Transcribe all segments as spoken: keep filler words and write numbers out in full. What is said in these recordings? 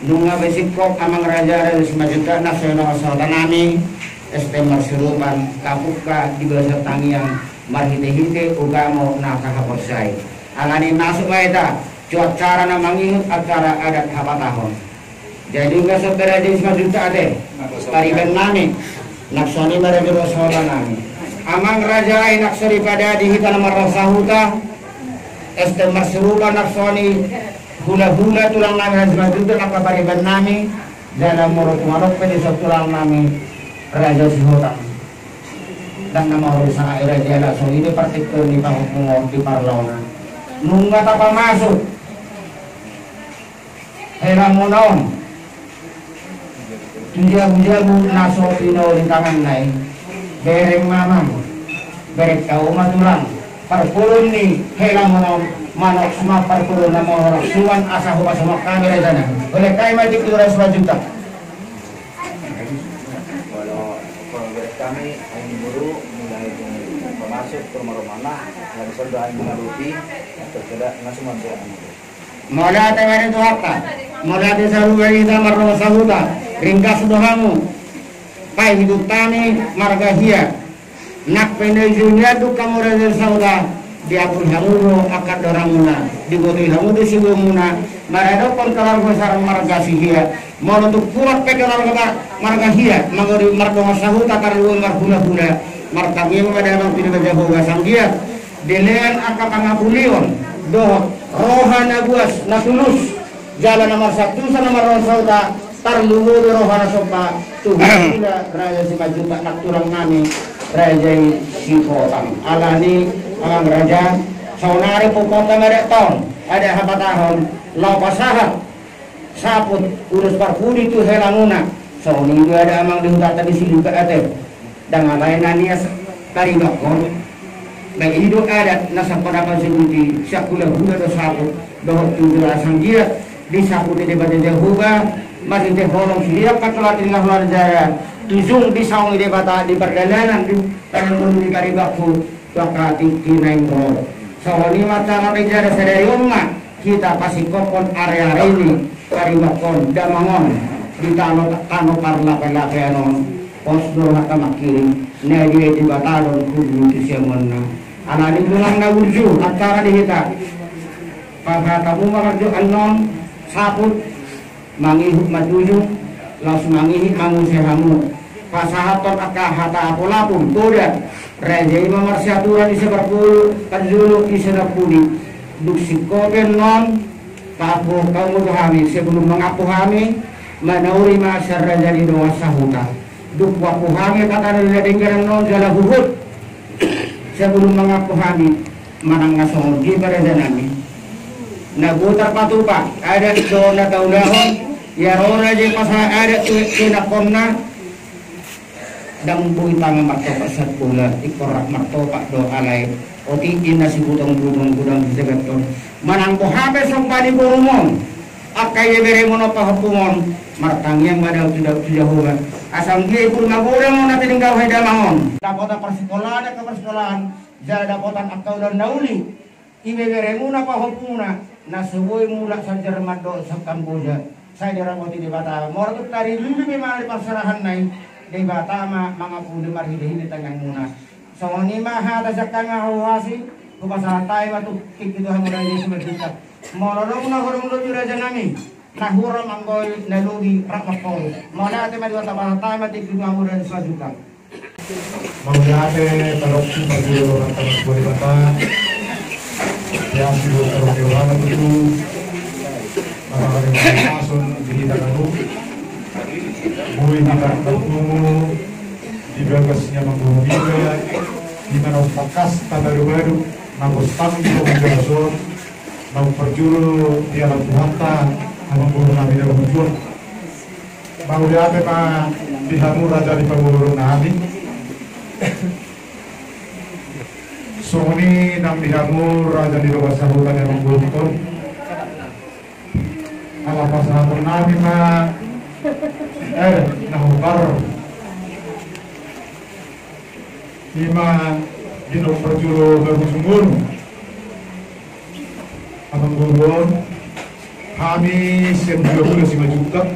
Nunga pe singkop amang raja, raja Simanjuntak, na songon i dongan sahuta nami, S T M Marsirupan, tapungka di bagasan tangiang marhitehite ugamo na haporsai. Alani masuk ma hita tu acara na mangihut acara adat hapatahon. Jadi nunga songon i raja Simanjuntak ate, pariban nami, na songon i ma raja dongan sahuta nami. Amang raja i, na songon i padadi hita na mardongan sahuta, S T M Marsirupan, na songon i hulahula tulang nami raja Simanjuntak, angka pariban nami, jala molo tung adong pe dison tulang nami raja Sihotang. Ndang na maol sanga i raja, jala songon i do partingkian ni pahompu on di parlaonan. Nunga tapamasuk helamuna on tu jabujabu na so pinauli tanganna i. Bereng ma amang, bereng hamu ma tulang, parpulun ni helamuna on, manang suman parpulun na mangorok suman asa hupasahat hami raja nami. Olehon hami ma tingki tu raja Simanjuntak. Molo, molo bereng hami, hami boru, mulai dari pamasuk tu rumah-rumahna, dari sonda hami mangalupi, terkena na suman bereng hami. Mauliate ma di Tuhanta, mauliate saluhutna hita mardongan sahuta, ringgas do hamu. Paihutihut hami marga Hia. Nang pe na ijo ni anduk hamu raja sahuta, diapul hamu do angka doranmuna, dibotoi hamu do siboanmuna, maradophon keluarga besar marga Sihia. Molo tung kuat pe keluarga mar-, marga Hia, mangoli mardongan sahuta, tarlumobi marhulahula, martangiang ma damang tu Debata Jahowa, asa anggiat dilehon angka pangapulion dohot roha na buas na tulus jala na marsantusan na mardongan sahuta, tarlumobi roha na somba tu hulahula raja Simanjuntak nang tulang nami raja i Sihotang. Alani amang raja, saonari pokokna ma adat on, adat hapatahon, laho pasahat saput ulos parpudi tu helamuna. Songon i do adat amang di hutanta disi juga ate. Ndang alai na nias paribakkon. Baen i do adat na sampur na pasabuti, sian hulahula do saput dohot tu jolo, asa anggiat disaputi Debata Jahowa marhite holong siriak, patola tinggah luar jaya, tujung disaongi Debata di pardalanan, di pardalanan ni paribakku. Bakatik kinaing ro. Songon i ma tangap ijara sadari on ma hita pasingkophon ari-ari ni paribakkon damang on di tano, tano parlape-lapean on. Pos do hata mangkirim, na dia di batadon kudu tu siamanna. Alani tulang na burju, acara di hita. Pahatamu ma karjo annon saput. Mangihut ma tujung, laos mangihut manguse hamu. Pasahathon angka hata apul-apul, poda. Raja i ma marsiaturan ise parpulu, parjolo ise na pudi. Dung singkop annon, paampuhon hamu tu hami, sebelum mangampu hami, manauli ma sian raja ni dongan sahuta. Dung huampu hami hata na denggan annon jala huhut. Sebelum mangampu hami, manang na songon dia pe raja nami. Na boi tarpatupa adat do na taulahon, ia ro raja i pasahat adat tu, tu anakna. Ndang boi tanga martopak sahat bola, ingkon rap martopak do alai. Otik i na sibutong-butong godang sisegaton. Manang boha pe somba ni borumon. Angka ibeberemuna pahompumon, martangiang ma daotu, daotu Jahowa. Asa anggiat i pur magodang on na tininggalhon damang on. Dapotan parsikolaan, angka parsikolaan, jala dapotan angka ulaon na uli. Ibeberemuna pahompumuna, na so boi mulak sian Jerman dohot sian Kamboja. Sai diramoti Debata, molo tung tariluiluipi ma di parserahanna i, Debata ma mangampuni marhitehite tangiangmuna. Songon i ma hata sian hami, hau hasi, hupasahat hami ma tu tingki tu hamu raja i Simanjuntak. Molo adong na hurang lobi raja nami, na hurang anggoi na lobi rap martoru. Mauliate ma di hata, pasahat hami ma tingki tu hamu raja i Simanjuntak. Mauliate, tadok tu parjolo rohanta martua Debata. Ia sidok rohanta tutu. Mauliate ma di hita ganup. Boi hita martumu di bagas ni amangboru niba, di na umtangkas tabadu-badu, na gostang di pamunggason, na umparjolo di alam Tuhanta, amangboru nami na burju on. Mauliate ma di hamu raja ni pamoruon nami. Songon i nang di hamu raja ni dongan sahuta ni amangboru on. Ala pasahaton nami ma, eh, na hombar. Ima di nomor parjolo marujung ngolu. Amangboru on, Hami sian hulahula Simanjuntak,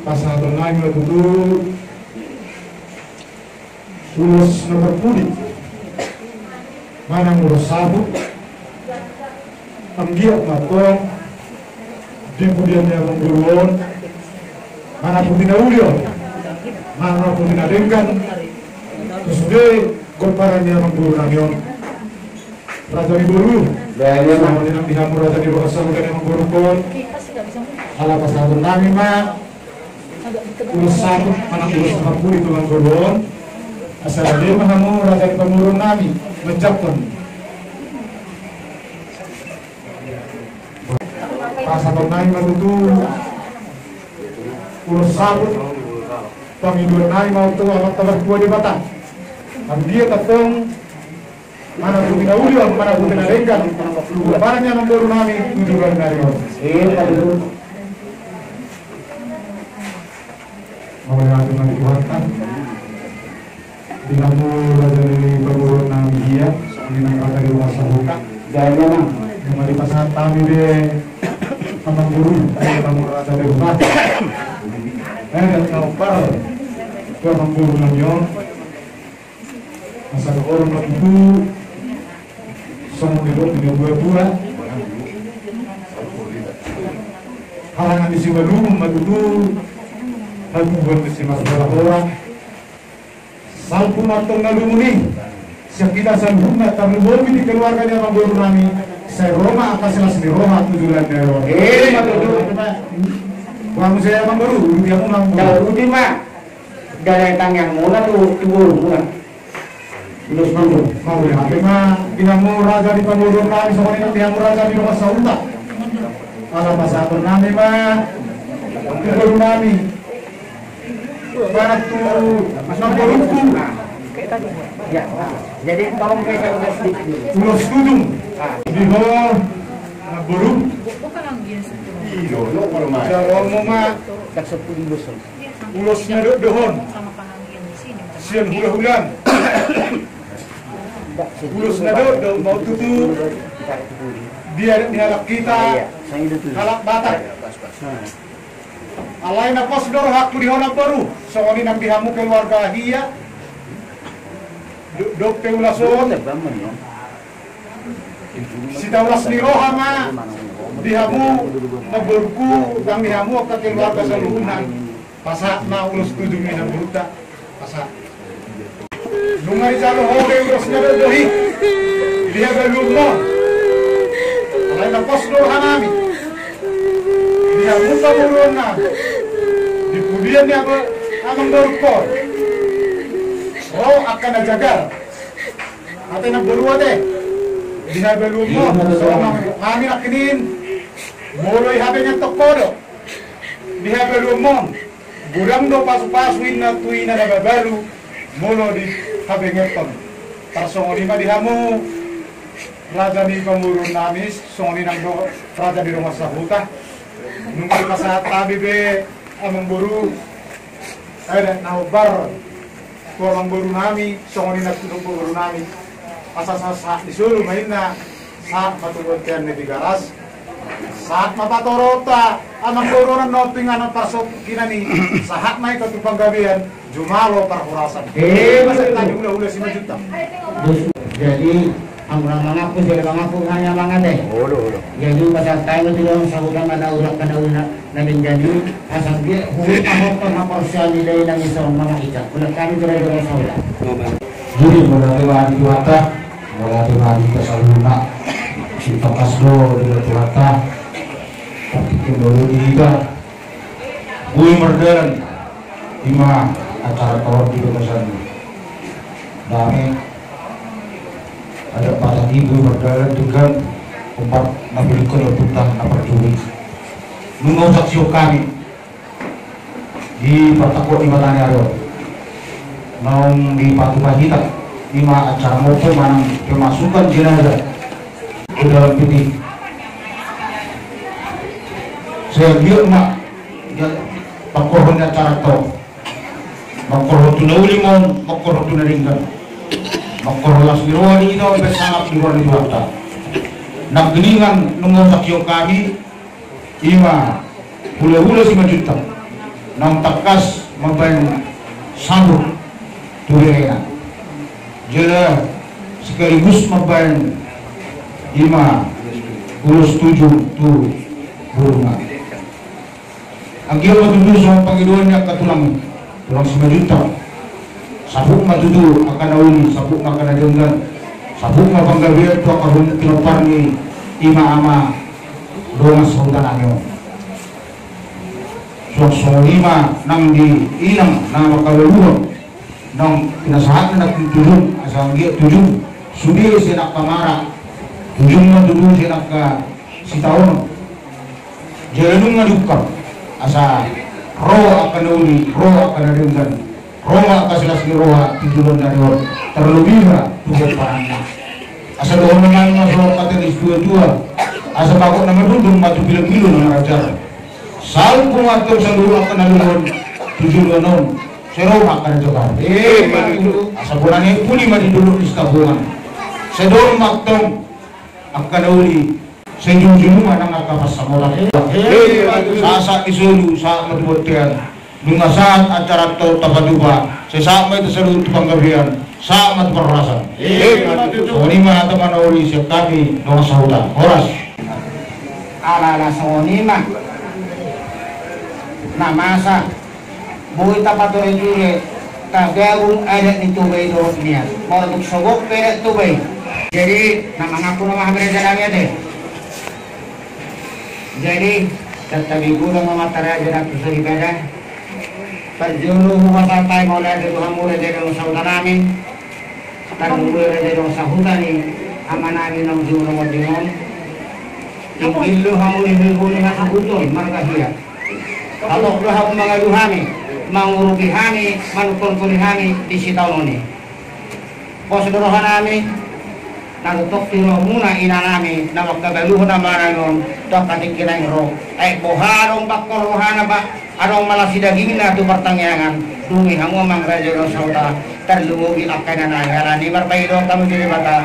pasahaton nami ma tutu ulos na parpudi manang ulos saput. Anggiat ma antong di pudian ni amangboru on, mana puti na uli on, mana puti na denggan, tu sude gomparan ni amangboru nami on. Raja ni boru. Songon i nang di hamu raja ni dongan sahuta ni amangboru on. Ala pasahaton nami ma ulos saput manang ulos na parpudi tu amangboru on. Asa rade ma hamu raja ni pamoruon nami manjangkon. Pasahaton nami ma tutu ulos saput pangidoan nami ma tu Amanta Martua Debata. Anggiat antong mana puti na uli on, mana puti na denggan, gomparan ni amangboru nami tu joloan ni ari on. Mauliate ma di Tuhanta. Di hamu raja ni pamoruon nami, ia songon i nang raja ni dongan sahuta. Nunga dipasahat hami be amangboru, eh, hamu raja ni dongan. Eh, dan kabar tu amangboru nami on. Asa dohonon ma tutu songon nidok ni natuatua. Halangan ni simalungun ma tutu hatubuan ni simarhorahora. Salpu ma antong na lungun i. Sian hita saluhutna tarlumobi di keluarga ni amangboru nami. Sai ro ma angka silas ni roha tu joloan ni ari on. Eh, ma tutu. Boha muse amangboru, uduti hamu ma amangboru. Uduti ma. Dala tangiang muna tu, tu boru muna. Ulos manggo. Mauliate ma di hamu raja ni pamoruon nami, songon i nang di hamu raja ni dongan sahuta. Ala pasahaton nami ma tu boru nami. Mana tu namborungku. Ya. Jadi tolong saya ulos dulu. Ulos tudung. Ah. Di ho namboru. Iyo, lo kalau ma. Jawab ma. Ulos na dok dohon sian hulahulam. Ulos na dok dohon ma tutu di adat ni halak hita, halak Batak. Alai na pos do rohangku di ho namboru, songon i nang di hamu keluarga hia. Dok, dok pe ulos on. Sitaulas ni roha ma di hamu namborungku, nang di hamu angka keluarga saluhutna. Pasahat ma ulos tudung ni namborunta. Pasahat. Nunga dijalo ho be ulos na dok dohon i di habaluonmon. Alai na pos do rohanami di hamu pamoruonnami, di pudian ni amangborungkon. Ro angka na jagar. Ate namboru ate, di habaluonmon, songon hami nangkin, molo dihabengeton ho do di habaluonmon, godang do pasupasu inna tu ina na mabalu molo dihabengeton. Tarsongon i ma di hamu raja ni pamoruonnami, songon i nang do raja ni dongan sahuta. Nunga dipasahat hami be amangboru. Adat na hombar tu amangborunami, songon i nang tu namborunami. Asa sahat ni solu ma inna, sahat ma tu bontean ni Tigaras. Sahat ma patoronta, amangboru on na ompung anak parsompu kinani, sahat ma i tu panggabean, jumalo parhorasan. Eh, masa tadi hulahula Simanjuntak. Jadi, Amang mangaku, jadi mangaku hanya mangate. Olo, olo. Jadi pasahat hami tu dongan sahuta ma na uli, angka na uli na, na denggan i, asa anggiat huhut ma hot haporseaon ni dainang i songon mama ica. Ulang kami tu dongan sahuta. Jadi mauliate ma di Tuhanta, mauliate ma di hita saluhutna. Sitangkas do di Tuhanta. Tapi kembali di hita. Boi mardalan i ma acara on di bagasan dame. Adat Batak i boi mardalan denggan, hombar na pilihkon ompunta na parjuri. Nunga husaksihon hami di partangkup ni batang ni ari on. Naung dipatupa hita i ma acara mompo manang pemasukan jenazah tu dalam peti. Sai anggiat ma pangkorhon ni acara on. Mangkorhon tu na uli ma on, mangkorhon tu na denggan. Mangkorhon las ni roha di hita on, pe sangap di roha ni Tuhanta. Nangkiningan nunga husaksihon hami, ima hulahula Simanjuntak naung tangkas mambahen sabur tu berena, jala sekaligus mambahen ima ulos tujung tu boruna. Anggiat ma tutu songon pangidoan ni angka tulang, tulang Simanjuntak. Saput ma tutu angka na uli, saput ma angka na denggan, saput ma panggabean tu angka pinompar ni ima ama dongan sahuta nami on. Suang songon i ma nang di inang na mangkabaluhon, naung pinasahatna nangkin tujung, asa anggiat tujung sude sian angka mara, tujung ma tutu sian angka sitaonon. Jala nunga diungkap asa ro angka na uli, ro angka na denggan, ro ma angka silas ni roha tu joloan ni ari on, tarlobi ma tu pomparanna. Asa dohonon nami ma songon hata ni situatua, asa bagot na madundun ma tu pilopilo na marajar. Salpu ma antong saluhut angka na lolo on tu joloan on, sai ro ma angka na jogar. Ima tutu. Asa bona ni pudi ma di dolok ni Sitapongan. Sai dong ma antong angka na uli, sai jujur ma nang angka pansamotan. Ima tutu. Sahat-sahat ni solu, sahat ma tu bontean. Nunga sahat acara antong tapatupa, sai sahat ma hita saluhut tu panggabean, sahat ma tu parhorasan. Ima tutu. Songon i ma hata ma na uli sian hami dongan sahuta. Horas. Alana songon i ma na masa, boi tapature jure, tagabung adat ni Toba i dohot nian. Molo tung so gok pe adat Toba i. Jadi na mangaku nama hami raja nami ate. Jadi, tatabi guna ma mata raja na tu soripada. Parjolo hupasahat hami mauliate tu hamu raja dongan sahuta nami. Tarlumobi raja dongan sahuta ni ama nami naung jumolo monding on. Tinggil do hamu di hulhul ni hasuhuton marga Hia. Hatop do hamu mangadu hami, mangurupi hami, manungkolungkoli hami di sitaonon i. Pos do roha nami, na tongtong di rohamuna ina nami, na mangkabaluhon ama nami on, tu angka tingki na i ro. Ai boha adong bangkol rohana, ba adong malas ni dagingna tu partangiangan, dung i hamu amang raja dongan sahuta, tarlumobi angka ina nami, alani i marpangidoan hamu tu Debata.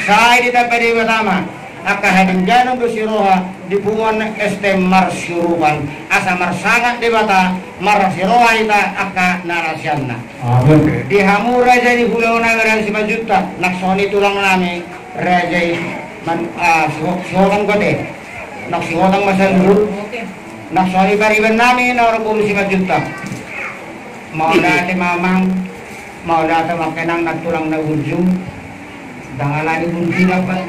Sai ditamba Debata ma angka hadengganon dohot siroha di punguan S T M marsiurupan, asa marsangap Debata, marsiroha hita angka narasianna. Amin. Di hamu raja ni hulahula nami raja Simanjuntak, nang songon i tulang nami raja i man-, ah, Siho-, Sihotang kote. Nang Sihotang ma saluhut. Nang songon i pariban nami na hurang boru Simanjuntak. Mauliate ma amang, mauliate ma angka inang nang tulang na burju. Ndang alani burju na pa-,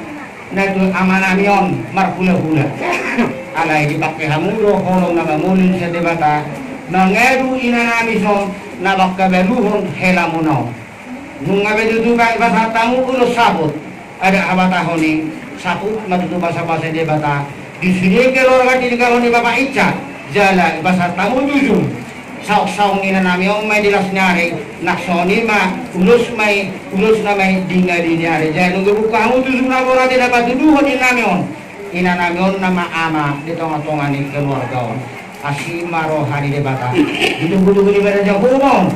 na tu ama nami on marhulahula. Alai dipangke hamu do holong na mamolin sian Debata, mangadu ina nami on na mangkabaluhon helamuna on. Nunga be tutu dipasahat hamu ulos saput. Adat habatahon i, saput ma tutu basabasa ni Debata. Di sude keluarga tinggalhon ni Bapak Ica, jala dipasahat hamu jujung. Saongsaong ina nami on ma i di las ni ari, nang songon i ma ulos ma i, ulosna ma i di ngali ni ari. Jala nunga dibuka hamu tu jujung na borat i na patuduhon ina nami on. Ina nami on nama ama di tongatonga ni keluarga on. Asi ma roha ni Debata. Di tunggutunggul ni Debata Jahowa on.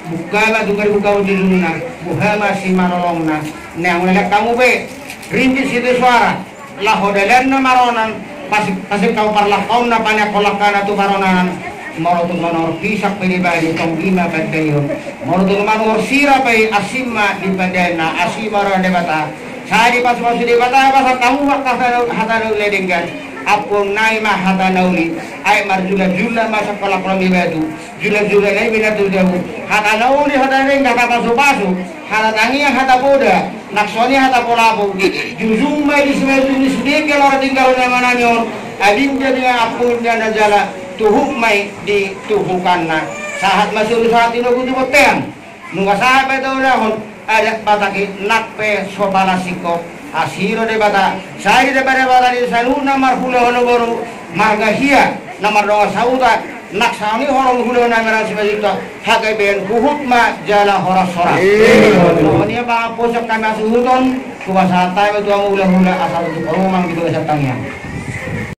Buka ma, nunga dibuka hamu jujungna. Boha ma simalolongna. Naeng unang lean hamu be. Ringgit sitio soara. Laho dalanna maronan, pas, pasingkop parlangkaonna, paneangkon langkana tu paronanan. Molo tung manuhor pisak pe dibani, tonggi ma pandaion. Molo tung manuhor sira pe, asi ma di pandaionna, asi ma roha ni Debata. Sai dipasupasu Debata, pasahat hamu ma hata, hata na uli na denggan. Ampuon nami ma hata na uli, ai marjulajula ma sian kolangkolang ni batu. Julajulanami na tu jabu. Hata na uli, hata na denggan, hata pasupasu, hata tangiang, hata poda, nang songon i hata polapo. Jujung ma i di sude, jujung di sude keluarga tinggalhon ni ama nami on. Adinda, adinda, ampuonda na jala, tuhuk ma i di tuhukanna. Sahat ma solu, sahat tinogu tu bontean. Nunga sahat pe taulahon adat Batak i, nang pe so pala singkop. Asi roha ni Debata, sai ditamba Debata di saluhutna marhulahula boru marga Hia na mardongan sahuta, nang songon i horong hulahula na marga Simanjuntak, hagabean huhut ma jala horas-horas. Iya. Songon i ma pangapulon sian hami hasuhuton, hupasahat hami tu hamu hulahula asa tutup rumang di bagasan tangiang.